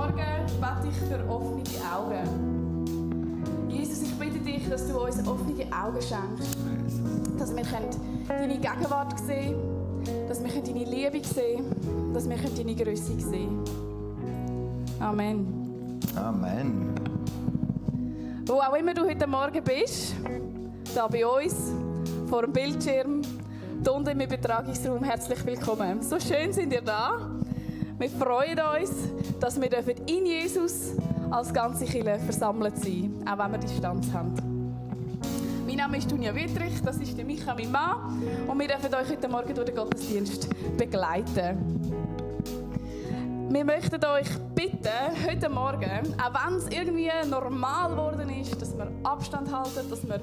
Morgen bete ich für offene Augen. Jesus, ich bitte dich, dass du uns offene Augen schenkst. Dass wir deine Gegenwart sehen können, dass wir deine Liebe sehen können, dass wir deine Größe sehen. Amen. Amen. Wo auch immer du heute Morgen bist, da bei uns, vor dem Bildschirm, hier unten im Übertragungsraum, herzlich willkommen. So schön sind ihr da. Wir freuen uns, dass wir in Jesus als ganze Kirche versammelt sein dürfen, auch wenn wir Distanz haben. Mein Name ist Dunja Wittrich, das ist der Micha, mein Mann, und wir dürfen euch heute Morgen durch den Gottesdienst begleiten. Wir möchten euch bitten, heute Morgen, auch wenn es irgendwie normal geworden ist, dass wir Abstand halten, dass man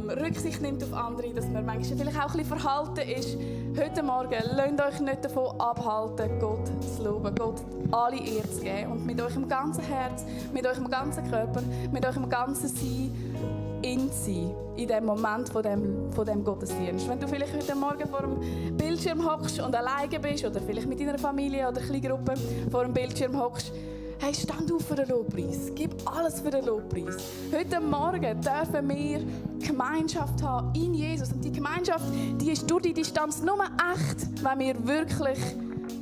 Rücksicht nimmt auf andere, dass man manchmal vielleicht auch ein bisschen verhalten ist, heute Morgen lasst euch nicht davon abhalten, Gott zu loben, Gott alle Ehre zu geben und mit eurem ganzen Herz, mit eurem ganzen Körper, mit eurem ganzen Sein sein, in dem Moment von dem Gottesdienst. Wenn du vielleicht heute Morgen vor dem Bildschirm hockst und alleine bist oder vielleicht mit deiner Familie oder Kleingruppe vor dem Bildschirm hockst, hey, stand auf für den Lobpreis. Gib alles für den Lobpreis. Heute Morgen dürfen wir Gemeinschaft haben in Jesus. Und die Gemeinschaft, die ist durch die Distanz nur echt, wenn wir wirklich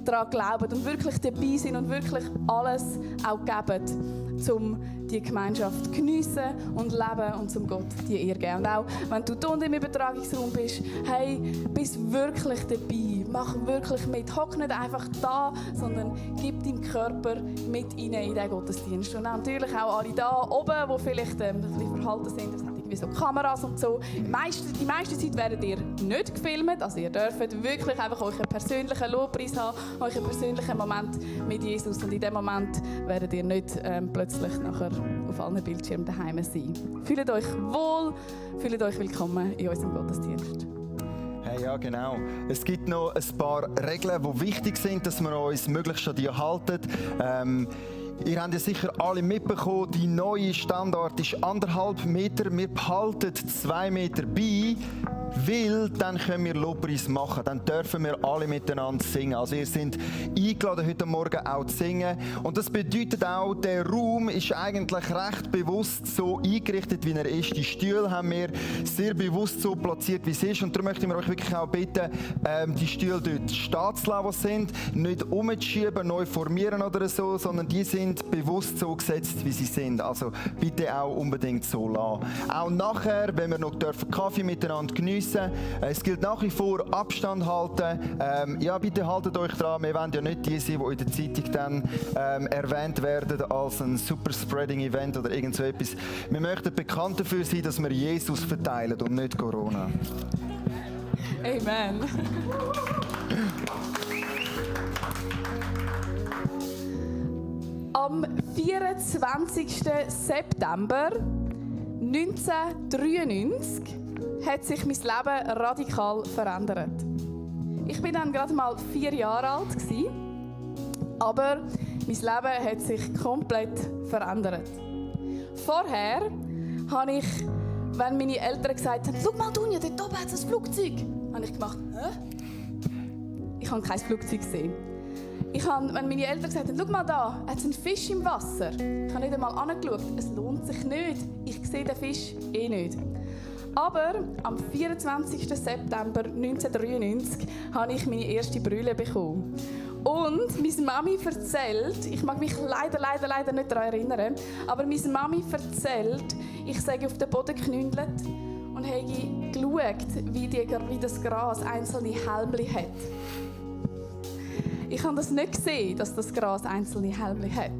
daran glauben und wirklich dabei sind und wirklich alles auch geben, um die Gemeinschaft zu geniessen und leben und zum Gott die Ehre geben. Und auch wenn du hier im Übertragungsraum bist, hey, bist wirklich dabei. Mach wirklich mit. Hock nicht einfach da, sondern gib deinen Körper mit rein in diesen Gottesdienst. Und natürlich auch alle da oben, die vielleicht ein bisschen verhalten sind. Es hat irgendwie so Kameras und so. Die meiste Zeit werdet ihr nicht gefilmt. Also ihr dürft wirklich einfach euren persönlichen Lobpreis haben, euren persönlichen Moment mit Jesus. Und in dem Moment werdet ihr nicht plötzlich nachher auf allen Bildschirmen daheim sein. Fühlt euch wohl, fühlt euch willkommen in unserem Gottesdienst. Hey, ja, genau. Es gibt noch ein paar Regeln, die wichtig sind, dass wir uns möglichst an die halten. Ihr habt ja sicher alle mitbekommen, die neue Standard ist 1,5 Meter. Wir behalten 2 Meter bei, weil dann können wir Lobpreis machen. Dann dürfen wir alle miteinander singen. Also ihr seid eingeladen, heute Morgen auch zu singen. Und das bedeutet auch, der Raum ist eigentlich recht bewusst so eingerichtet, wie er ist. Die Stühle haben wir sehr bewusst so platziert, wie es ist. Und darum möchten wir euch wirklich auch bitten, die Stühle dort stehen zu lassen, wo sie sind. Nicht umzuschieben, neu formieren oder so, sondern die sind bewusst so gesetzt, wie sie sind. Also bitte auch unbedingt so lassen. Auch nachher, wenn wir noch Kaffee miteinander geniessen, es gilt nach wie vor Abstand halten. Ja, bitte haltet euch dran. Wir wollen ja nicht die sein, die in der Zeitung dann erwähnt werden als ein Super-Spreading-Event oder irgend so etwas. Wir möchten bekannt dafür sein, dass wir Jesus verteilen und nicht Corona. Amen. Am 24. September 1993 hat sich mein Leben radikal verändert. Ich war dann gerade mal 4 Jahre alt, aber mein Leben hat sich komplett verändert. Vorher habe ich, wenn meine Eltern gesagt haben, «Schau mal, Dunja, dort oben hat es ein Flugzeug», habe ich gemacht, «Hä?» Ich habe kein Flugzeug gesehen. Wenn meine Eltern gesagt haben, «Schau mal da, hat es einen Fisch im Wasser», ich habe nicht einmal angeschaut, es lohnt sich nicht, ich sehe den Fisch eh nicht. Aber am 24. September 1993 habe ich meine erste Brille bekommen. Und meine Mami erzählt, ich mag mich leider nicht daran erinnern, aber meine Mami erzählt, ich sei auf den Boden geknündelt und habe geschaut, wie das Gras einzelne Helmchen hat. Ich habe das nicht gesehen, dass das Gras einzelne Helmchen hat.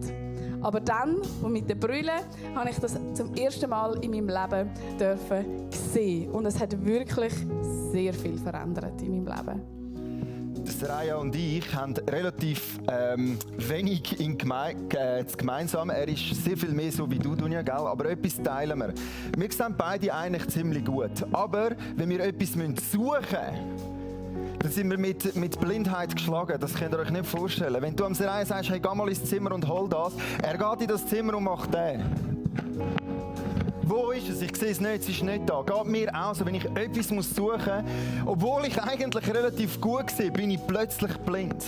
Aber dann, mit der Brille, habe ich das zum ersten Mal in meinem Leben sehen. Und es hat wirklich sehr viel verändert in meinem Leben. Raya und ich haben relativ wenig gemeinsam. Er ist sehr viel mehr so wie du, Dunja, gell? Aber etwas teilen wir. Wir sehen beide eigentlich ziemlich gut. Aber wenn wir etwas suchen müssen, dann sind wir mit Blindheit geschlagen. Das könnt ihr euch nicht vorstellen. Wenn du am Raya sagst, hey, geh mal ins Zimmer und hol das, er geht in das Zimmer und macht den. Wo ist es? Ich sehe es nicht, es ist nicht da. Geht mir auch so, wenn ich etwas suchen muss, obwohl ich eigentlich relativ gut sehe, bin ich plötzlich blind.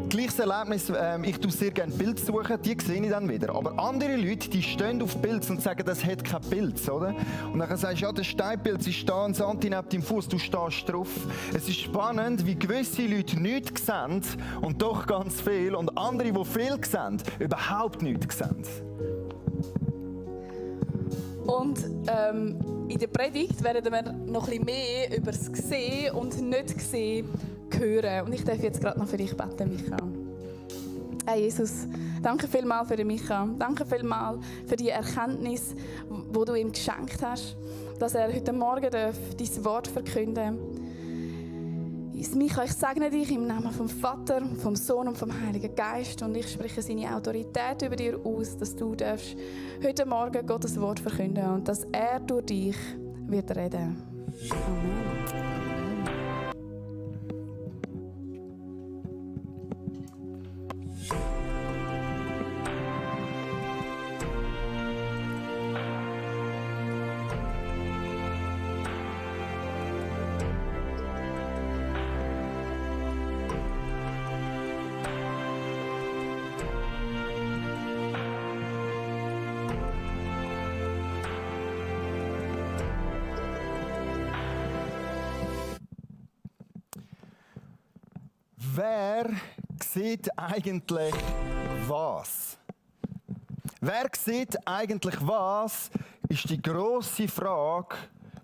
gleiches Erlebnis, ich tue sehr gerne Pilze suchen, die sehe ich dann wieder. Aber andere Leute, die stehen auf Pilz und sagen, das hat kein Pilz, oder? Und dann sagst du, ja, der Steinpilz ist da, ein Santi neben deinem Fuß, du stehst drauf. Es ist spannend, wie gewisse Leute nichts sehen und doch ganz viel und andere, die viel sehen, überhaupt nichts sehen. Und in der Predigt werden wir noch ein bisschen mehr über das Gesehen und Nicht-Gesehen hören. Und ich darf jetzt gerade noch für dich beten, Micha. Hey Jesus, danke vielmals für den Micha. Danke vielmals für die Erkenntnis, die du ihm geschenkt hast, dass er heute Morgen dein Wort verkünden darf. Micha, ich segne dich im Namen vom Vater, vom Sohn und vom Heiligen Geist und ich spreche seine Autorität über dir aus, dass du darfst heute Morgen Gottes Wort verkünden und dass er durch dich wird reden. Amen. Wer sieht eigentlich was? Wer sieht eigentlich was, ist die grosse Frage,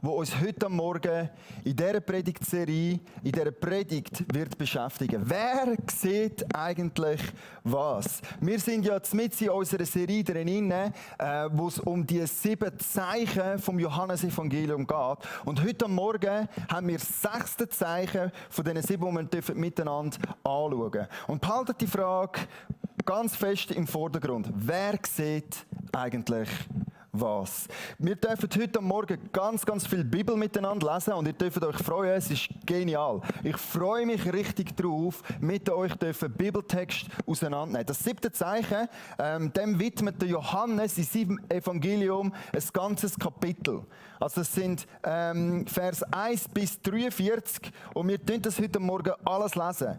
die uns heute Morgen in dieser Predigtserie, in dieser Predigt wird beschäftigen. Wer sieht eigentlich was? Wir sind ja mitten in unserer Serie drin, wo es um die 7 Zeichen vom Johannesevangelium geht. Und heute Morgen haben wir das 6. Zeichen von diesen 7, die wir miteinander anschauen dürfen. Und behaltet die Frage ganz fest im Vordergrund. Wer sieht eigentlich was? Wir dürfen heute Morgen ganz viel Bibel miteinander lesen und ihr dürft euch freuen, es ist genial. Ich freue mich richtig drauf, mit euch dürfen Bibeltext auseinandernehmen. Das 7. Zeichen, dem widmet der Johannes in seinem Evangelium ein ganzes Kapitel. Also es sind Vers 1 bis 43 und wir tun das heute Morgen alles lesen.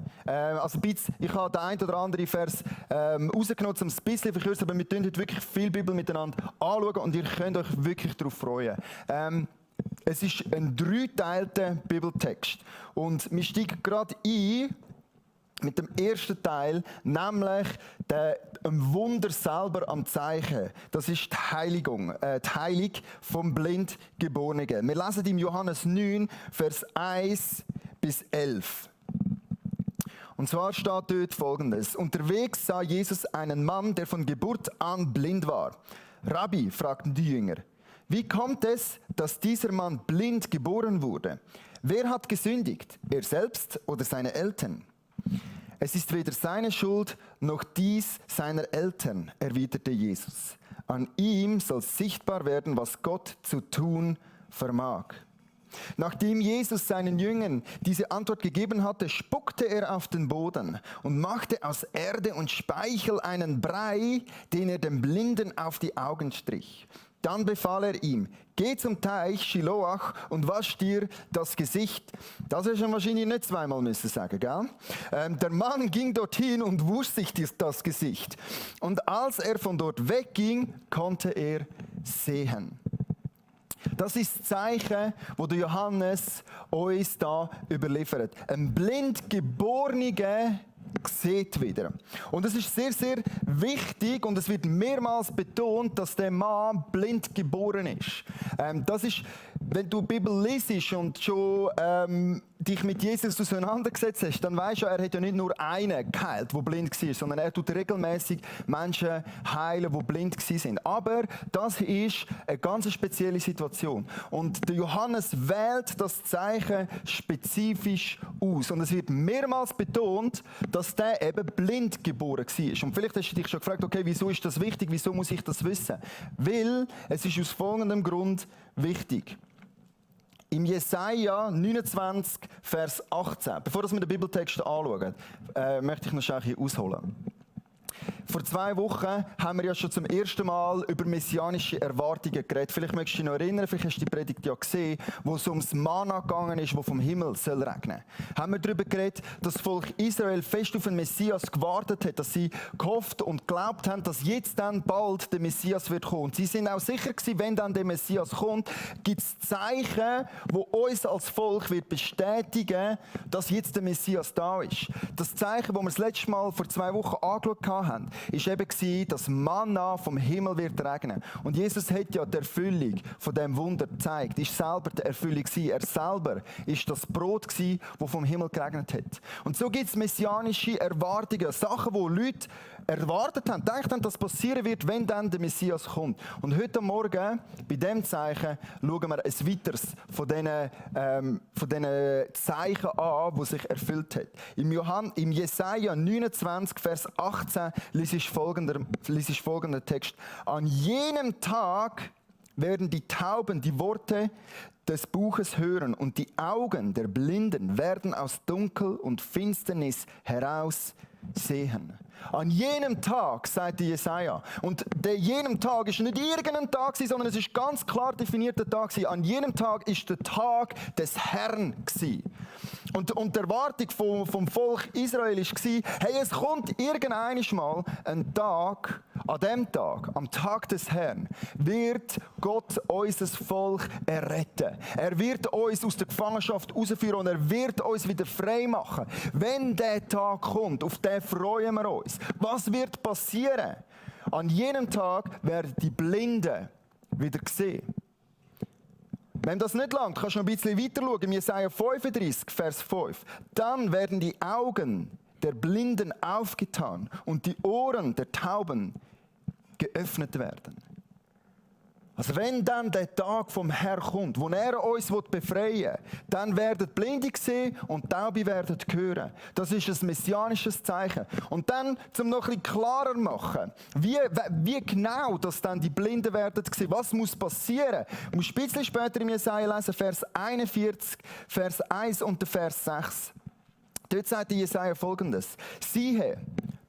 Ich habe den einen oder anderen Vers rausgenommen, um es ein bisschen zu verkürzen, aber wir tun heute wirklich viel Bibel miteinander anschauen und ihr könnt euch wirklich darauf freuen. Es ist ein 3-teilter Bibeltext und wir steigen gerade ein mit dem ersten Teil, nämlich dem Wunder selber am Zeichen. Das ist die Heiligung, die Heilung vom Blindgeborenen. Wir lesen im Johannes 9, Vers 1 bis 11. Und zwar steht dort Folgendes: Unterwegs sah Jesus einen Mann, der von Geburt an blind war. Rabbi, fragten die Jünger, wie kommt es, dass dieser Mann blind geboren wurde? Wer hat gesündigt, er selbst oder seine Eltern? Es ist weder seine Schuld noch dies seiner Eltern, erwiderte Jesus. An ihm soll sichtbar werden, was Gott zu tun vermag. Nachdem Jesus seinen Jüngern diese Antwort gegeben hatte, spuckte er auf den Boden und machte aus Erde und Speichel einen Brei, den er dem Blinden auf die Augen strich. Dann befahl er ihm, geh zum Teich Shiloach und wasch dir das Gesicht. Das hätte er wahrscheinlich nicht zweimal müssen sagen, gell? Der Mann ging dorthin und wusch sich das Gesicht. Und als er von dort wegging, konnte er sehen. Das ist das Zeichen, das der Johannes uns da überliefert. Ein Blindgeborener sieht wieder. Und es ist sehr, sehr wichtig und es wird mehrmals betont, dass der Mann blind geboren ist. Das ist, wenn du die Bibel liest und schon dich mit Jesus auseinandergesetzt hast, dann weisst du, er hat ja nicht nur einen geheilt, der blind war, sondern er tut regelmäßig Menschen heilen, die blind sind. Aber das ist eine ganz spezielle Situation. Und der Johannes wählt das Zeichen spezifisch aus. Und es wird mehrmals betont, dass der eben blind geboren war. Und vielleicht hast du dich schon gefragt, okay, wieso ist das wichtig? Wieso muss ich das wissen? Weil es ist aus folgendem Grund wichtig. Im Jesaja 29, Vers 18, bevor wir den Bibeltext anschauen, möchte ich noch schnell ausholen. Vor 2 Wochen haben wir ja schon zum ersten Mal über messianische Erwartungen geredet. Vielleicht möchtest du dich noch erinnern, vielleicht hast du die Predigt ja gesehen, wo es ums Manna gegangen ist, wo vom Himmel soll regnen. Haben wir darüber geredet, dass das Volk Israel fest auf den Messias gewartet hat, dass sie gehofft und geglaubt haben, dass jetzt dann bald der Messias wird kommen. Und sie sind auch sicher gewesen, wenn dann der Messias kommt, gibt es Zeichen, wo uns als Volk wird bestätigen, dass jetzt der Messias da ist. Das Zeichen, das wir das letzte Mal vor 2 Wochen angeschaut haben, ist eben gewesen, dass Manna vom Himmel wird regnen. Und Jesus hat ja die Erfüllung von dem Wunder gezeigt. Ist selber die Erfüllung gewesen. Er selber ist das Brot gewesen, das vom Himmel geregnet hat. Und so gibt es messianische Erwartungen, Sachen, die Leute erwartet haben, gedacht haben, dass passieren wird, wenn dann der Messias kommt. Und heute Morgen, bei diesem Zeichen, schauen wir ein weiteres von diesen Zeichen an, die sich erfüllt hat. Im Jesaja 29, Vers 18, liest ich folgenden Text. An jenem Tag werden die Tauben die Worte des Buches hören und die Augen der Blinden werden aus Dunkel und Finsternis heraus sehen. An jenem Tag, sagt Jesaja. Und der jenem Tag ist nicht irgendein Tag, sondern es ist ganz klar definierter Tag. An jenem Tag ist der Tag des Herrn. Und die Erwartung vom Volk Israel war, hey, es kommt irgendwann mal ein Tag, an dem Tag, am Tag des Herrn, wird Gott unser Volk erretten. Er wird uns aus der Gefangenschaft herausführen und er wird uns wieder frei machen. Wenn der Tag kommt, auf den freuen wir uns. Was wird passieren? An jenem Tag werden die Blinden wieder gesehen. Wenn das nicht langt, kannst du noch ein bisschen weiter schauen. Im Jesaja 35, Vers 5. Dann werden die Augen der Blinden aufgetan und die Ohren der Tauben geöffnet werden. Also wenn dann der Tag vom Herrn kommt, wo er uns befreien will, dann werden Blinde sehen und Taube werden hören. Das ist ein messianisches Zeichen. Und dann, um noch ein bisschen klarer zu machen, wie genau das dann die Blinden werden sehen, was muss passieren? Du musst ein bisschen später im Jesaja lesen, Vers 41, Vers 1 und Vers 6. Dort sagt Jesaja Folgendes: Siehe,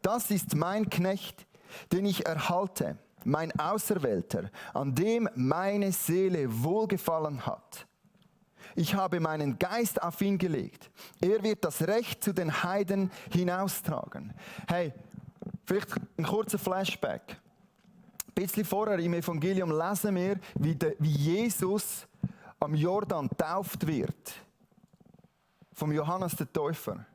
das ist mein Knecht, den ich erhalte, mein Auserwählter, an dem meine Seele wohlgefallen hat. Ich habe meinen Geist auf ihn gelegt. Er wird das Recht zu den Heiden hinaustragen. Hey, vielleicht ein kurzer Flashback. Ein bisschen vorher im Evangelium lesen wir, wie Jesus am Jordan getauft wird. Vom Johannes der Täufer.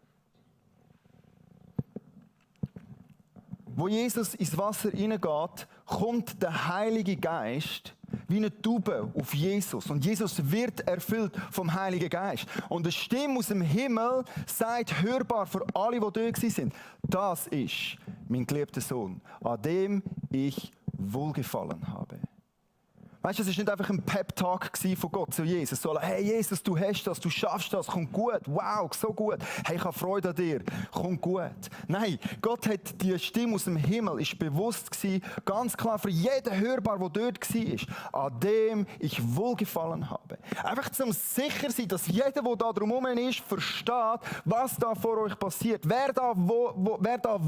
Wo Jesus ins Wasser hineingeht, kommt der Heilige Geist wie eine Taube auf Jesus. Und Jesus wird erfüllt vom Heiligen Geist. Und eine Stimme aus dem Himmel sagt hörbar für alle, die dort waren: Das ist mein geliebter Sohn, an dem ich wohlgefallen habe. Weißt du, es war nicht einfach ein Pep-Talk von Gott zu Jesus. So, hey Jesus, du hast das, du schaffst das, kommt gut, wow, so gut. Hey, ich habe Freude an dir, kommt gut. Nein, Gott hat die Stimme aus dem Himmel, ist bewusst gewesen, ganz klar für jeden hörbar, der dort war, an dem ich wohlgefallen habe. Einfach zum sicher sein, dass jeder, der da drumherum ist, versteht, was da vor euch passiert. Wer da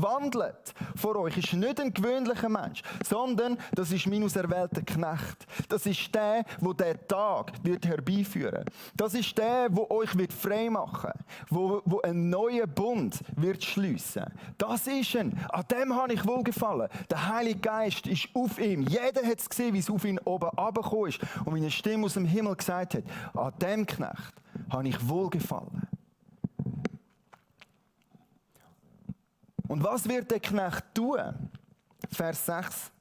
wandelt vor euch, ist nicht ein gewöhnlicher Mensch, sondern das ist mein auserwählter Knecht. Das ist der den Tag wird herbeiführen. Das ist der euch wird frei machen wird, wo einen neuen Bund wird schliessen. Das ist er. An dem habe ich wohlgefallen. Der Heilige Geist ist auf ihm. Jeder hat es gesehen, wie es auf ihn oben runtergekommen ist. Und wie eine Stimme aus dem Himmel gesagt hat: An dem Knecht habe ich wohlgefallen. Und was wird der Knecht tun? Vers 6.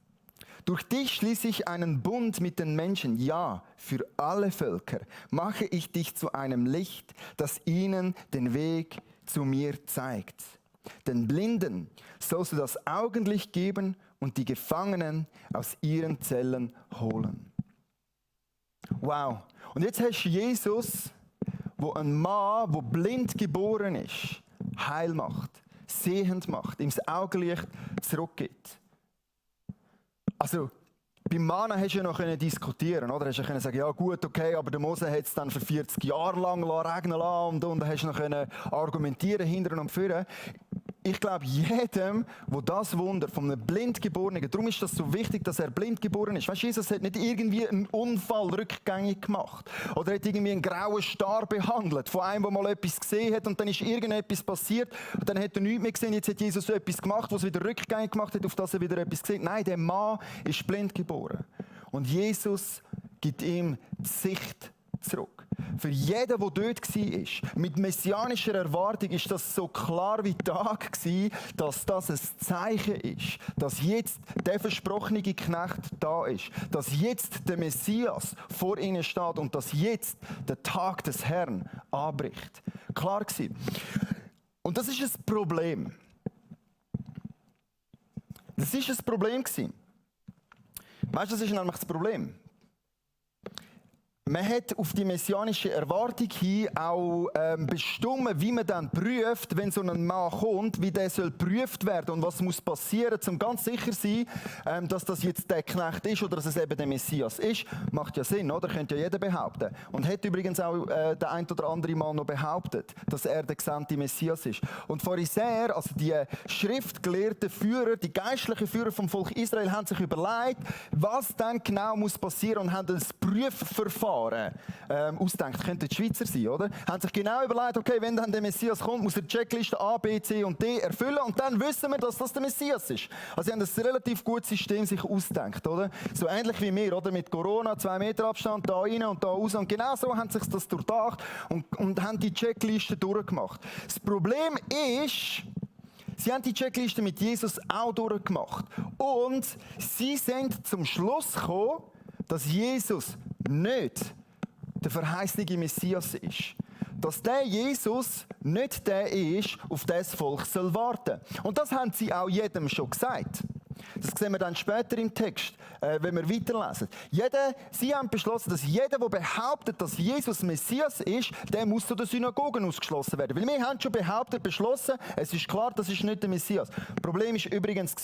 Durch dich schließe ich einen Bund mit den Menschen, ja, für alle Völker mache ich dich zu einem Licht, das ihnen den Weg zu mir zeigt. Den Blinden sollst du das Augenlicht geben und die Gefangenen aus ihren Zellen holen. Wow. Und jetzt hast du Jesus, wo ein Mann, der blind geboren ist, heil macht, sehend macht, ihm das Augenlicht zurückgibt. Also, beim Manna hast du ja noch diskutieren, oder? Hast du ja sagen, ja gut, okay, aber der Mose hat es dann für 40 Jahre lang regnen lassen und hast du noch argumentieren hinten und vorne. ich glaube, jedem, wo das Wunder von einem Blindgeborenen, darum ist das so wichtig, dass er blind geboren ist. Weißt du, Jesus hat nicht irgendwie einen Unfall rückgängig gemacht oder hat irgendwie einen grauen Star behandelt von einem, der mal etwas gesehen hat und dann ist irgendetwas passiert und dann hat er nichts mehr gesehen. Jetzt hat Jesus so etwas gemacht, was wieder rückgängig gemacht hat, auf das er wieder etwas gesehen hat. Nein, der Mann ist blind geboren. Und Jesus gibt ihm die Sicht zurück. Für jeden, der dort war, mit messianischer Erwartung, ist das so klar wie Tag gewesen, dass das ein Zeichen ist, dass jetzt der versprochene Knecht da ist, dass jetzt der Messias vor ihnen steht und dass jetzt der Tag des Herrn anbricht. Klar gewesen. Und das ist ein Problem. Das ist ein Problem gewesen. Weißt du, das ist nämlich das Problem. Man hat auf die messianische Erwartung hin auch bestimmt, wie man dann prüft, wenn so ein Mann kommt, wie der soll geprüft werden und was muss passieren, um ganz sicher zu sein, dass das jetzt der Knecht ist oder dass es eben der Messias ist. Macht ja Sinn, oder? Könnte ja jeder behaupten. Und hat übrigens auch der ein oder andere Mann noch behauptet, dass er der gesandte Messias ist. Und Pharisäer, also die schriftgelehrten Führer, die geistlichen Führer vom Volk Israel, haben sich überlegt, was dann genau muss passieren und haben ein Prüfverfahren ausdenkt. Könnte die Schweizer sein, oder? Haben sich genau überlegt, okay, wenn dann der Messias kommt, muss er die Checkliste A, B, C und D erfüllen und dann wissen wir, dass das der Messias ist. Also sie haben ein relativ gutes System sich ausgedacht, oder? So ähnlich wie wir, oder? Mit Corona, 2 Meter Abstand, da rein und da raus. Und genau so haben sie sich das durchdacht und haben die Checkliste durchgemacht. Das Problem ist, sie haben die Checkliste mit Jesus auch durchgemacht. Und sie sind zum Schluss gekommen, dass Jesus nicht der verheißene Messias ist. Dass der Jesus nicht der ist, auf das Volk soll warten. Und das haben sie auch jedem schon gesagt. Das sehen wir dann später im Text, wenn wir weiterlesen. Sie haben beschlossen, dass jeder, der behauptet, dass Jesus Messias ist, der muss zu den Synagogen ausgeschlossen werden. Weil wir haben schon beschlossen, es ist klar, das ist nicht der Messias. Das Problem war übrigens,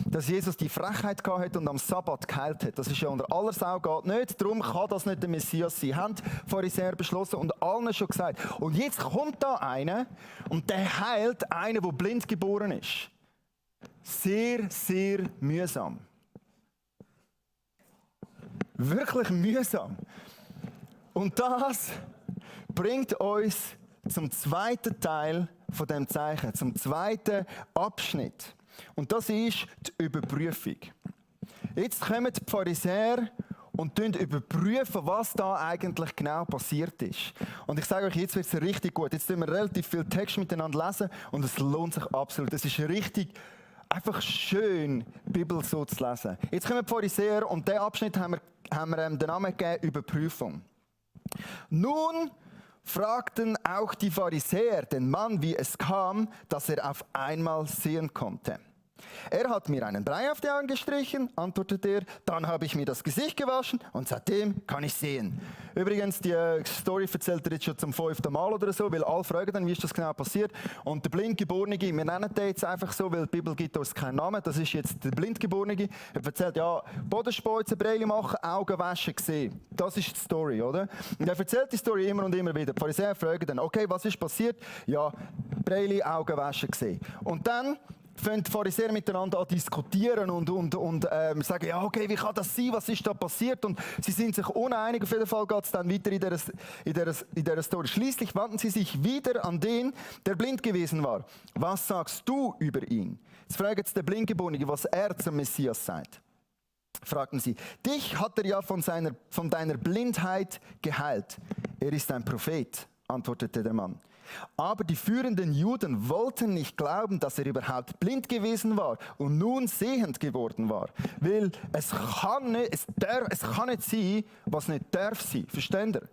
dass Jesus die Frechheit hatte und am Sabbat geheilt hat. Das ist ja unter aller Sau geht nicht, darum kann das nicht der Messias sein. Haben die Pharisäer beschlossen und allen schon gesagt. Und jetzt kommt da einer und der heilt einen, der blind geboren ist. Sehr, sehr mühsam. Wirklich mühsam. Und das bringt uns zum zweiten Teil von dem Zeichen, zum zweiten Abschnitt. Und das ist die Überprüfung. Jetzt kommen die Pharisäer und überprüfen, was da eigentlich genau passiert ist. Und ich sage euch, jetzt wird es richtig gut. Jetzt tun wir relativ viel Text miteinander lesen und es lohnt sich absolut. Es ist richtig einfach schön, die Bibel so zu lesen. Jetzt kommen die Pharisäer und diesen Abschnitt haben wir den Namen gegeben, Überprüfung. Nun fragten auch die Pharisäer den Mann, wie es kam, dass er auf einmal sehen konnte. Er hat mir einen Brei auf die Augen gestrichen, antwortete er, dann habe ich mir das Gesicht gewaschen und seitdem kann ich sehen. Übrigens, die Story erzählt er jetzt schon zum 5. Mal oder so, weil alle fragen dann, wie ist das genau passiert. Und der Blindgeborene, wir nennen den jetzt einfach so, weil die Bibel gibt uns keinen Namen, das ist jetzt der Blindgeborene. Er erzählt, ja, Bodenspeuzen, Brille machen, Augen waschen, gesehen. Das ist die Story, oder? Und er erzählt die Story immer und immer wieder. Die Pharisäer fragen dann, okay, was ist passiert? Ja, Brille, Augen waschen, gesehen. Und dann fangen die Pharisäer miteinander an diskutieren und sagen, ja okay, wie kann das sein, was ist da passiert? Und sie sind sich uneinig, auf jeden Fall geht es dann weiter in dieser Story. Schließlich wandten sie sich wieder an den, der blind gewesen war. Was sagst du über ihn? Jetzt fragt jetzt der Blindgeborene, was er zum Messias sagt. Fragten sie, dich hat er ja von deiner Blindheit geheilt. Er ist ein Prophet, antwortete der Mann. Aber die führenden Juden wollten nicht glauben, dass er überhaupt blind gewesen war und nun sehend geworden war. Weil es kann nicht sein, was nicht darf sein. Versteht ihr?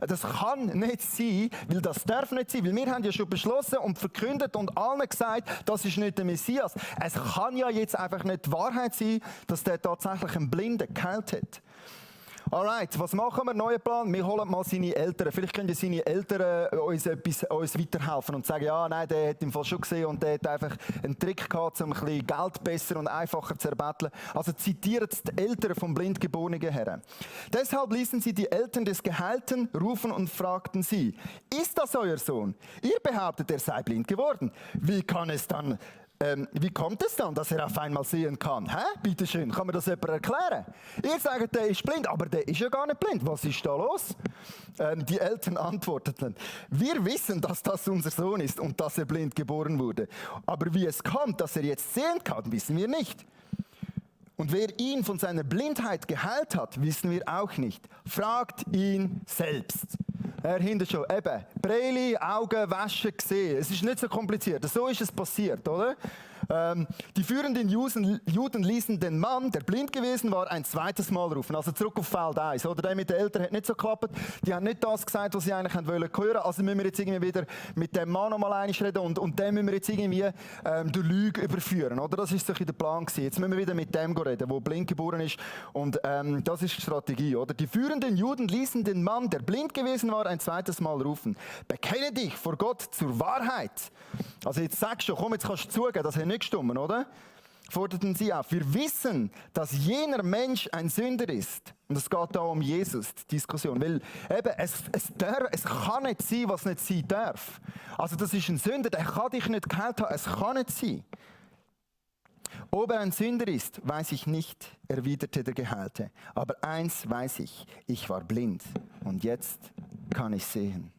Das kann nicht sein, weil das darf nicht sein. Weil wir haben ja schon beschlossen und verkündet und allen gesagt, das ist nicht der Messias. Es kann ja jetzt einfach nicht die Wahrheit sein, dass der tatsächlich einen Blinden geheilt hat. Alright, was machen wir? Neuer Plan? Wir holen mal seine Eltern. Vielleicht können seine Eltern uns weiterhelfen und sagen, ja, nein, der hat im Fall schon gesehen und der hat einfach einen Trick gehabt, um ein bisschen Geld besser und einfacher zu erbetteln. Also zitieren die Eltern vom blindgeborenen Herrn. Deshalb ließen sie die Eltern des Geheilten rufen und fragten sie, ist das euer Sohn? Ihr behauptet, er sei blind geworden. Wie kommt es dann, dass er auf einmal sehen kann? Bitte schön, kann mir das jemand erklären? Ihr sagt, der ist blind, aber der ist ja gar nicht blind. Was ist da los? Die Eltern antworteten, wir wissen, dass das unser Sohn ist und dass er blind geboren wurde. Aber wie es kommt, dass er jetzt sehen kann, wissen wir nicht. Und wer ihn von seiner Blindheit geheilt hat, wissen wir auch nicht. Fragt ihn selbst. Hinter schon, eben, Brille, Augen, Waschen, gesehen. Es ist nicht so kompliziert. So ist es passiert, oder? Die führenden Juden ließen den Mann, der blind gewesen war, ein zweites Mal rufen. Also zurück auf Feld 1. Oder der mit den Eltern hat nicht so geklappt. Die haben nicht das gesagt, was sie eigentlich hören wollten. Also müssen wir jetzt irgendwie wieder mit dem Mann nochmal reden und den müssen wir jetzt irgendwie durch Lüge überführen. Oder? Das ist so der Plan gewesen. Jetzt müssen wir wieder mit dem reden, der blind geboren ist. Und das ist die Strategie. Oder? Die führenden Juden ließen den Mann, der blind gewesen war, ein zweites Mal rufen. Bekenne dich vor Gott zur Wahrheit. Also jetzt sagst du, komm, jetzt kannst du zugeben, das hat nicht gestimmt, oder? Forderten sie auf. Wir wissen, dass jener Mensch ein Sünder ist. Und es geht da um Jesus, die Diskussion. Weil eben, es kann nicht sein, was nicht sein darf. Also das ist ein Sünder, der kann dich nicht geheilt haben. Es kann nicht sein. Ob er ein Sünder ist, weiß ich nicht, erwiderte der Geheilte. Aber eins weiß ich war blind und jetzt kann ich sehen.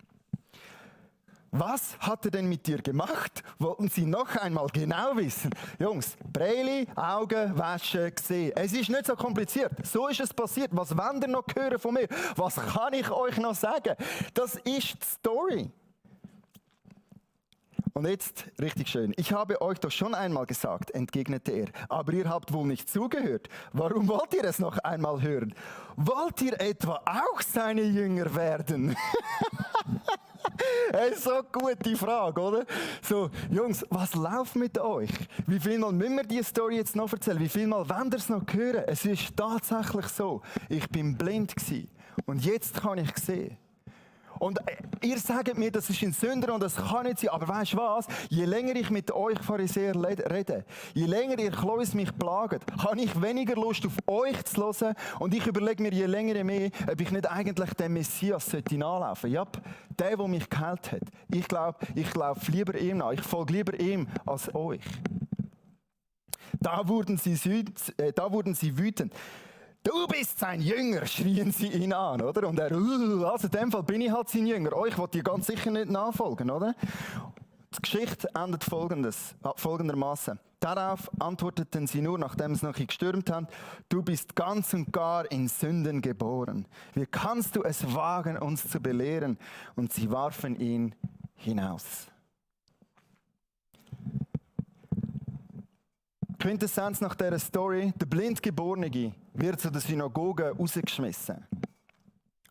Was hat er denn mit dir gemacht? Wollten sie noch einmal genau wissen? Jungs, Brille, Augen, Waschen, gesehen. Es ist nicht so kompliziert. So ist es passiert. Was wollt ihr noch hören von mir? Was kann ich euch noch sagen? Das ist die Story. Und jetzt, richtig schön. Ich habe euch doch schon einmal gesagt, entgegnete er. Aber ihr habt wohl nicht zugehört. Warum wollt ihr es noch einmal hören? Wollt ihr etwa auch seine Jünger werden? Hey, so gute Frage, oder? So, Jungs, was läuft mit euch? Wie viel Mal müssen wir diese Story jetzt noch erzählen? Wie viel Mal wollt ihr es noch hören? Es ist tatsächlich so, ich bin blind gewesen und jetzt kann ich sehen. Und ihr sagt mir, das ist ein Sünder und das kann nicht sein. Aber weißt du was? Je länger ich mit euch Pharisäer rede, je länger ihr Klois mich plagt, habe ich weniger Lust auf euch zu hören. Und ich überlege mir je länger je mehr, ob ich nicht eigentlich den Messias nachlaufen sollte. Ja, der mich geheilt hat. Ich laufe lieber ihm nach. Ich folge lieber ihm als euch. Da wurden sie wütend. Du bist sein Jünger, schrien sie ihn an, oder? Und er, also in dem Fall bin ich halt sein Jünger. Euch wollt ihr ganz sicher nicht nachfolgen, oder? Die Geschichte endet folgendermaßen. Darauf antworteten sie nur, nachdem sie noch gestürmt haben, du bist ganz und gar in Sünden geboren. Wie kannst du es wagen, uns zu belehren? Und sie warfen ihn hinaus. Quintessenz nach dieser Story, der Blindgeborene wird zu der Synagoge rausgeschmissen.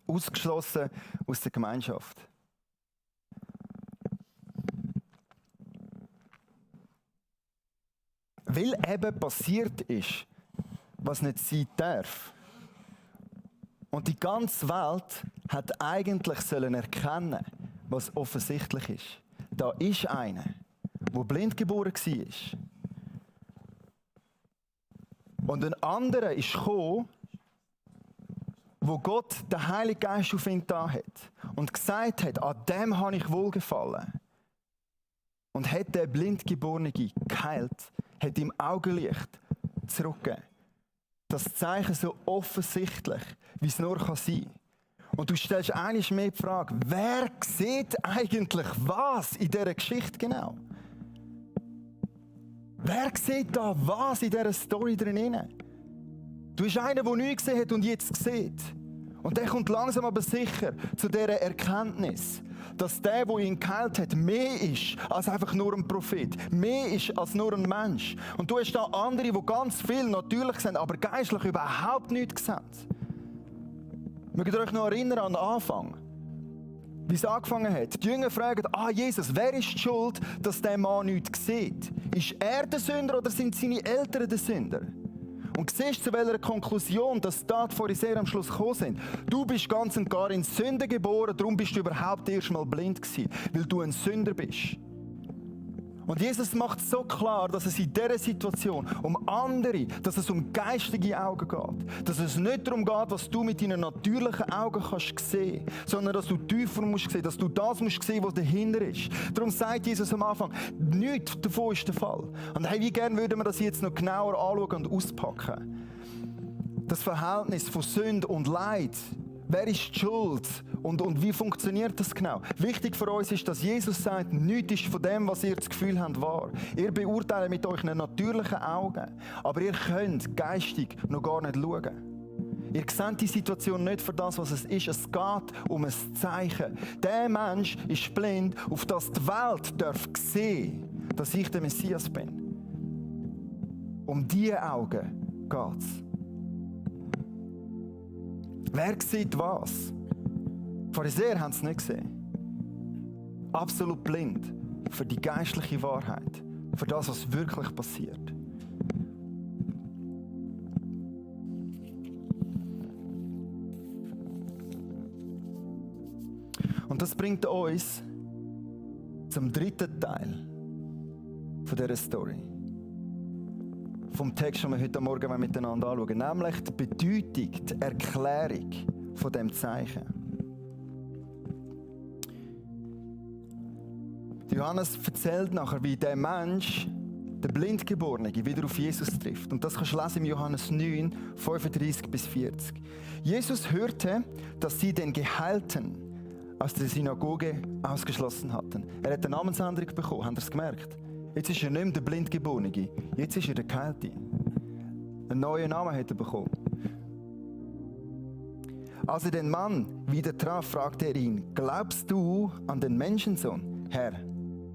Ausgeschlossen aus der Gemeinschaft. Weil eben passiert ist, was nicht sein darf. Und die ganze Welt hat eigentlich sollen erkennen, was offensichtlich ist. Da ist einer, der blind geboren war. Und ein anderer ist gekommen, wo Gott den Heiligen Geist auf ihn da hat und gesagt hat, an dem habe ich wohlgefallen. Und hat den Blindgeborenen geheilt, hat ihm Augenlicht zurückgegeben. Das Zeichen so offensichtlich, wie es nur sein kann. Und du stellst eigentlich mehr die Frage, wer sieht eigentlich was in dieser Geschichte genau? Wer sieht da was in dieser Story drin? Du bist einer, der nichts gesehen hat und jetzt sieht. Und der kommt langsam aber sicher zu dieser Erkenntnis, dass der ihn geheilt hat, mehr ist als einfach nur ein Prophet. Mehr ist als nur ein Mensch. Und du hast da andere, die ganz viel natürlich sind, aber geistlich überhaupt nichts sehen. Mögt ihr euch noch erinnern an den Anfang? Wie es angefangen hat. Die Jünger fragen, Jesus, wer ist die schuld, dass der Mann nichts sieht? Ist er der Sünder oder sind seine Eltern der Sünder? Und siehst, zu welcher Konklusion, dass da die Pharisäer am Schluss gekommen sind. Du bist ganz und gar in Sünde geboren, darum bist du überhaupt erst mal blind gewesen, weil du ein Sünder bist. Und Jesus macht so klar, dass es in dieser Situation um andere, dass es um geistige Augen geht. Dass es nicht darum geht, was du mit deinen natürlichen Augen kannst sehen, sondern dass du tiefer musst sehen, dass du das musst sehen, was dahinter ist. Darum sagt Jesus am Anfang, nichts davon ist der Fall. Und hey, wie gerne würden wir das jetzt noch genauer anschauen und auspacken. Das Verhältnis von Sünde und Leid. Wer ist die Schuld und wie funktioniert das genau? Wichtig für uns ist, dass Jesus sagt, nichts ist von dem, was ihr das Gefühl habt, wahr. Ihr beurteilt mit euren natürlichen Augen, aber ihr könnt geistig noch gar nicht schauen. Ihr seht die Situation nicht für das, was es ist. Es geht um ein Zeichen. Der Mensch ist blind, auf das die Welt darf sehen, dass ich der Messias bin. Um diese Augen geht es. Wer sieht was? Die Pharisäer haben es nicht gesehen. Absolut blind für die geistliche Wahrheit, für das, was wirklich passiert. Und das bringt uns zum dritten Teil von dieser Story. Vom Text, den wir heute Morgen miteinander anschauen, nämlich die Bedeutung, die Erklärung von dem Zeichen. Johannes erzählt nachher, wie der Mensch, der Blindgeborene, wieder auf Jesus trifft. Und das kannst du lesen im Johannes 9, 35 bis 40. Jesus hörte, dass sie den Geheilten aus der Synagoge ausgeschlossen hatten. Er hat eine Namensänderung bekommen, habt ihr es gemerkt? Jetzt ist er nicht mehr der Blindgeborene, jetzt ist er der Geheilte. Einen neuen Namen hat er bekommen. Als er den Mann wieder traf, fragte er ihn, glaubst du an den Menschensohn? Herr,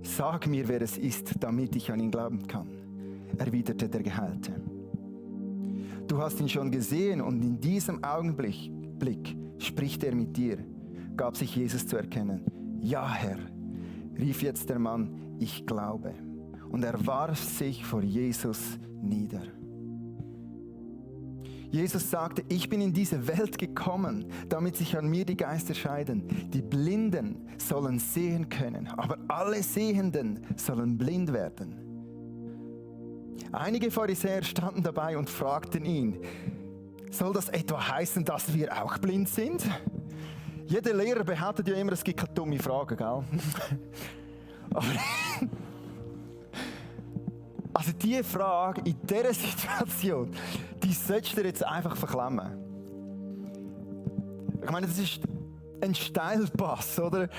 sag mir, wer es ist, damit ich an ihn glauben kann, erwiderte der Geheilte. Du hast ihn schon gesehen und in diesem Augenblick spricht er mit dir, gab sich Jesus zu erkennen. Ja, Herr, rief jetzt der Mann, ich glaube. Und er warf sich vor Jesus nieder. Jesus sagte, ich bin in diese Welt gekommen, damit sich an mir die Geister scheiden. Die Blinden sollen sehen können, aber alle Sehenden sollen blind werden. Einige Pharisäer standen dabei und fragten ihn, soll das etwa heißen, dass wir auch blind sind? Jeder Lehrer behauptet ja immer, es gibt keine dumme Fragen, gell? Aber also diese Frage in dieser Situation, die solltest du dir jetzt einfach verklemmen. Ich meine, das ist ein Steilpass, oder?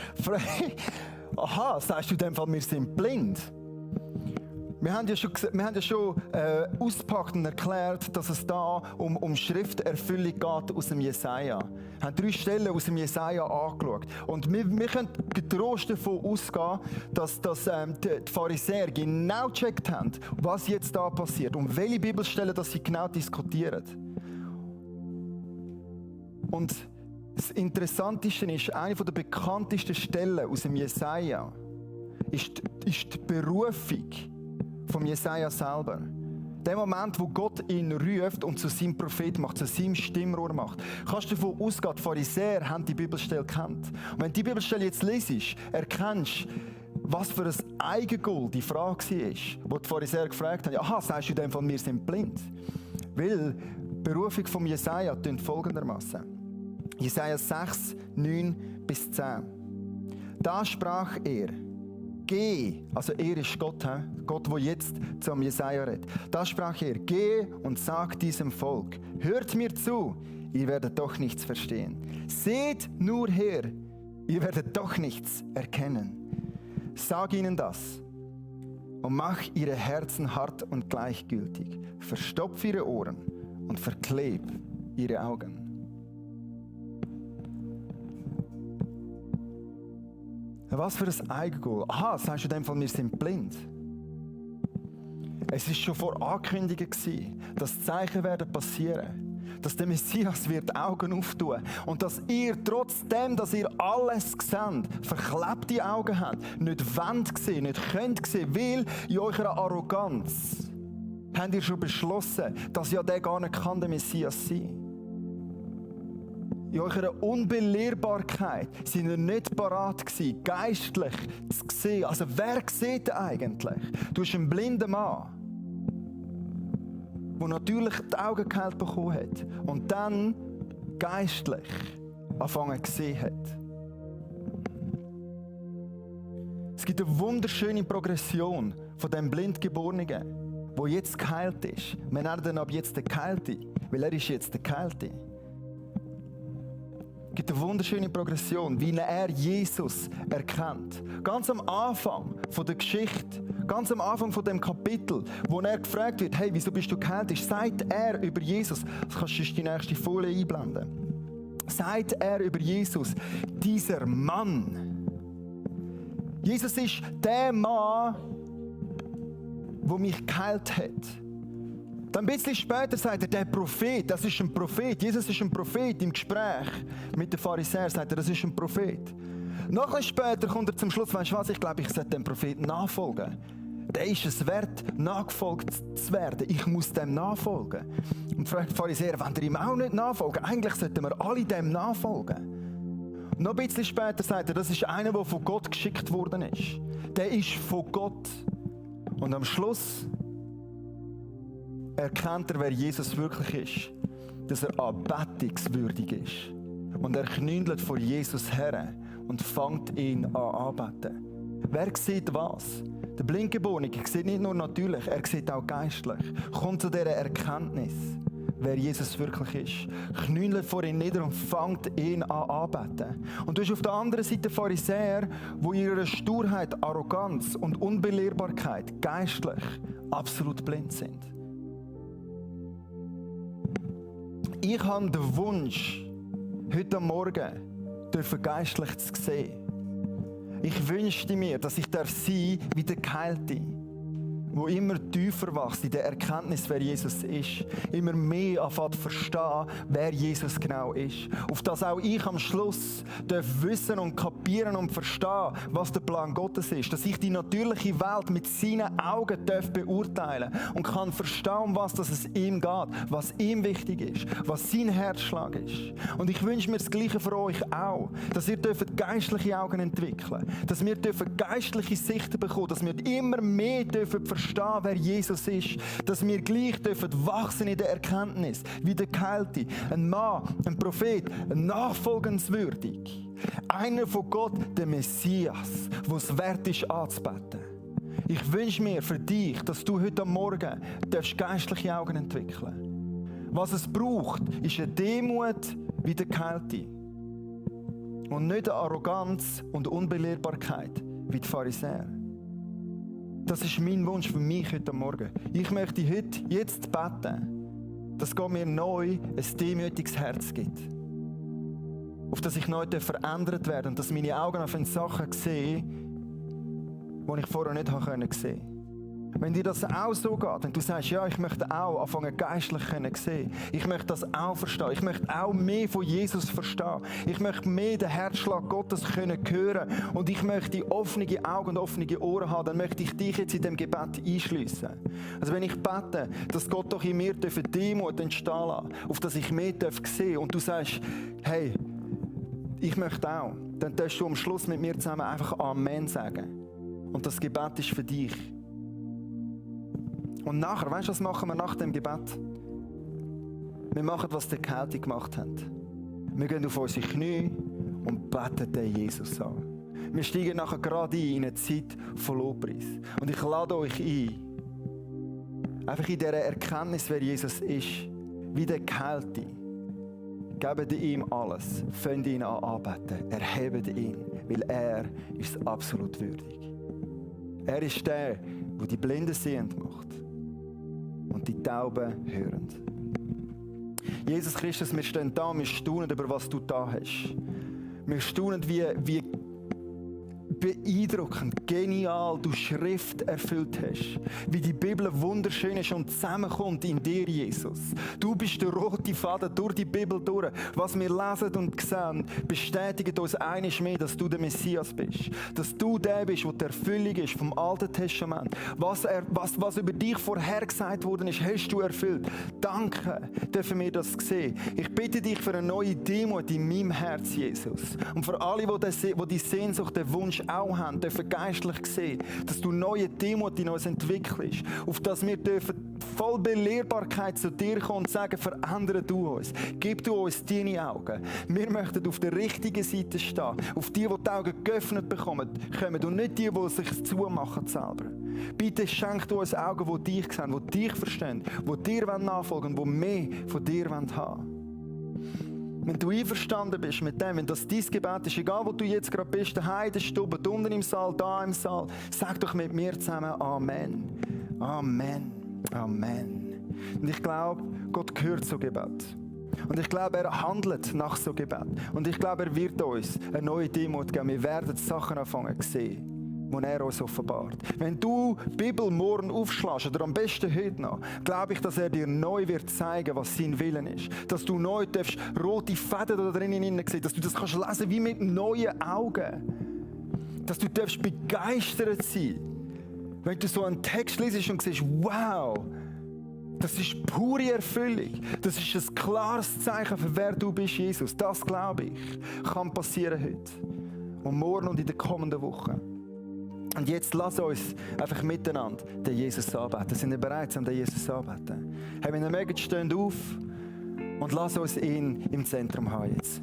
Aha, sagst du in dem Fall, wir sind blind? Wir haben ja schon ausgepackt und erklärt, dass es da um Schrifterfüllung geht aus dem Jesaja. Wir haben 3 Stellen aus dem Jesaja angeschaut. Und wir können getrost davon ausgehen, dass die Pharisäer genau gecheckt haben, was jetzt da passiert und welche Bibelstellen dass sie genau diskutieren. Und das Interessanteste ist, eine der bekanntesten Stellen aus dem Jesaja ist die Berufung vom Jesaja selber. Der Moment, wo Gott ihn ruft und zu seinem Prophet macht, zu seinem Stimmrohr macht. Kannst du davon ausgehen, die Pharisäer haben die Bibelstelle gekannt. Und wenn du die Bibelstelle jetzt liest, erkennst du, was für ein Eigengoal die Frage war, wo die Pharisäer gefragt haben, aha, sagst du in dem Fall, wir sind blind? Weil die Berufung vom Jesaja tönt folgendermaßen. Jesaja 6, 9 bis 10. Da sprach er, geh, also er ist Gott, Gott, der jetzt zum Jesaja redet. Da sprach er, geh und sag diesem Volk, hört mir zu, ihr werdet doch nichts verstehen. Seht nur her, ihr werdet doch nichts erkennen. Sag ihnen das und mach ihre Herzen hart und gleichgültig. Verstopf ihre Ohren und verkleb ihre Augen. Was für ein Eigengoal. Aha, sagst du in dem Fall, wir sind blind. Es war schon vor Ankündigung, dass Zeichen werden passieren. Dass der Messias wird Augen auftun. Und dass ihr trotzdem, dass ihr alles seht, verklebte Augen habt, nicht wollt sehen, nicht könnt sehen, weil in eurer Arroganz habt ihr schon beschlossen, dass ja der gar nicht kann der Messias sein. In eurer Unbelehrbarkeit sind ihr nicht parat gewesen, geistlich zu sehen. Also wer sieht eigentlich? Du hast einen blinden Mann, der natürlich die Augen geheilt bekommen hat und dann geistlich angefangen zu sehen hat. Es gibt eine wunderschöne Progression von dem Blindgeborenen, der jetzt geheilt ist. Wir nennen ihn ab jetzt den Geheilte, weil er ist jetzt der Geheilte. Es gibt eine wunderschöne Progression, wie er Jesus erkennt. Ganz am Anfang von der Geschichte, ganz am Anfang von dem Kapitel, wo er gefragt wird, hey, wieso bist du geheilt? Sagt er über Jesus, das kannst du die nächste Folie einblenden. Sagt er über Jesus, dieser Mann. Jesus ist der Mann, der mich geheilt hat. Dann ein bisschen später sagt er, der Prophet, das ist ein Prophet. Jesus ist ein Prophet im Gespräch mit den Pharisäern, sagt er, das ist ein Prophet. Noch ein später kommt er zum Schluss, weißt du was, ich glaube, ich sollte dem Propheten nachfolgen. Der ist es wert, nachgefolgt zu werden. Ich muss dem nachfolgen. Und fragt die Pharisäer, wenn ihr ihm auch nicht nachfolgen, eigentlich sollten wir alle dem nachfolgen. Noch ein bisschen später sagt er, das ist einer, der von Gott geschickt worden ist. Der ist von Gott. Und am Schluss erkennt er, wer Jesus wirklich ist. Dass er anbetungswürdig ist. Und er knündelt vor Jesus her und fängt ihn an anbeten. Wer sieht was? Der Blindgeborene sieht nicht nur natürlich, er sieht auch geistlich. Kommt zu dieser Erkenntnis, wer Jesus wirklich ist. Knündelt vor ihn nieder und fängt ihn an anbeten. Und du hast auf der anderen Seite Pharisäer, die in ihrer Sturheit, Arroganz und Unbelehrbarkeit geistlich absolut blind sind. Ich habe den Wunsch, heute Morgen geistlich zu sehen. Ich wünschte mir, dass ich sein darf wie der Geheilte, wo immer tiefer wächst in der Erkenntnis, wer Jesus ist. Immer mehr anfängt zu verstehen, wer Jesus genau ist. Auf das auch ich am Schluss darf wissen und kapieren und verstehen, was der Plan Gottes ist. Dass ich die natürliche Welt mit seinen Augen darf beurteilen und kann verstehen, um was es ihm geht, was ihm wichtig ist, was sein Herzschlag ist. Und ich wünsche mir das Gleiche für euch auch, dass ihr geistliche Augen entwickeln dürft, dass wir geistliche Sichten bekommen, dass wir immer mehr verstehen, wer Jesus ist, dass wir gleich wachsen in der Erkenntnis, wie der Geheilte, ein Mann, ein Prophet, ein nachfolgenswürdig, einer von Gott, der Messias, der es wert ist anzubeten. Ich wünsche mir für dich, dass du heute Morgen geistliche Augen entwickeln. Was es braucht, ist eine Demut wie der Geheilte und nicht eine Arroganz und Unbelehrbarkeit wie die Pharisäer. Das ist mein Wunsch für mich heute Morgen. Ich möchte jetzt beten, dass Gott mir neu ein demütiges Herz gibt. Auf das ich neu verändert werde und dass meine Augen auf Sachen sehe, die ich vorher nicht sehen konnte. Wenn dir das auch so geht, wenn du sagst, ja, ich möchte auch anfangen geistlich sehen, ich möchte das auch verstehen, ich möchte auch mehr von Jesus verstehen, ich möchte mehr den Herzschlag Gottes hören und ich möchte offene Augen und offene Ohren haben, dann möchte ich dich jetzt in dem Gebet einschliessen. Also wenn ich bete, dass Gott doch in mir Demut entstehen lassen, auf das ich mehr sehen darf und du sagst, hey, ich möchte auch, dann darfst du am Schluss mit mir zusammen einfach Amen sagen. Und das Gebet ist für dich. Und nachher, weißt du, was machen wir nach dem Gebet? Wir machen, was der Geheilte gemacht hat. Wir gehen auf unsere Knie und beten den Jesus an. Wir steigen nachher gerade in eine Zeit von Lobpreis. Und ich lade euch ein, einfach in dieser Erkenntnis, wer Jesus ist, wie der Geheilte. Gebt ihm alles, fängt ihn an anbeten, erhebt ihn, weil er ist absolut würdig. Er ist der, der die Blinden sehend macht und die Tauben hörend. Jesus Christus, wir stehen da und wir staunen über was du da hast. Wir staunen, wie beeindruckend, genial du Schrift erfüllt hast. Wie die Bibel wunderschön ist und zusammenkommt in dir, Jesus. Du bist der rote Faden durch die Bibel durch. Was wir lesen und sehen, bestätigt uns eines mehr, dass du der Messias bist. Dass du der bist, der die Erfüllung ist vom Alten Testament. Was über dich vorhergesagt worden ist, hast du erfüllt. Danke, dürfen wir das sehen. Ich bitte dich für eine neue Demut in meinem Herz, Jesus. Und für alle, die die Sehnsucht, den Wunsch auch haben, dürfen geistlich sehen, dass du neue Demut in uns entwickelst. Auf dass wir dürfen voll Belehrbarkeit zu dir kommen und sagen, verändere du uns. Gib du uns deine Augen. Wir möchten auf der richtigen Seite stehen. Auf die die Augen geöffnet bekommen, kommen und nicht die sich zumachen selber. Bitte schenk du uns Augen, die dich sehen, die dich verstehen, die dir nachfolgen wollen, die mehr von dir haben wollen. Wenn du einverstanden bist mit dem, wenn das dein Gebet ist, egal wo du jetzt gerade bist, daheim in der Stube, unten im Saal, da im Saal, sag doch mit mir zusammen Amen. Amen. Amen. Und ich glaube, Gott gehört so Gebet. Und ich glaube, er handelt nach so Gebet. Und ich glaube, er wird uns eine neue Demut geben. Wir werden Sachen anfangen zu sehen, die er uns offenbart. Wenn du die Bibel morgen aufschlägst, oder am besten heute noch, glaube ich, dass er dir neu wird zeigen, was sein Willen ist. Dass du neu darfst rote Fäden da drinnen sehen, dass du das kannst lesen wie mit neuen Augen. Dass du darfst begeistert sein, wenn du so einen Text liest und siehst, wow, das ist pure Erfüllung. Das ist ein klares Zeichen, für wer du bist, Jesus. Das, glaube ich, kann passieren heute. Und morgen und in den kommenden Wochen. Und jetzt lass uns einfach miteinander den Jesus anbeten. Sind wir bereit, den Jesus anbeten? Hey, wenn ihr mögt, steht auf und lass uns ihn im Zentrum haben jetzt.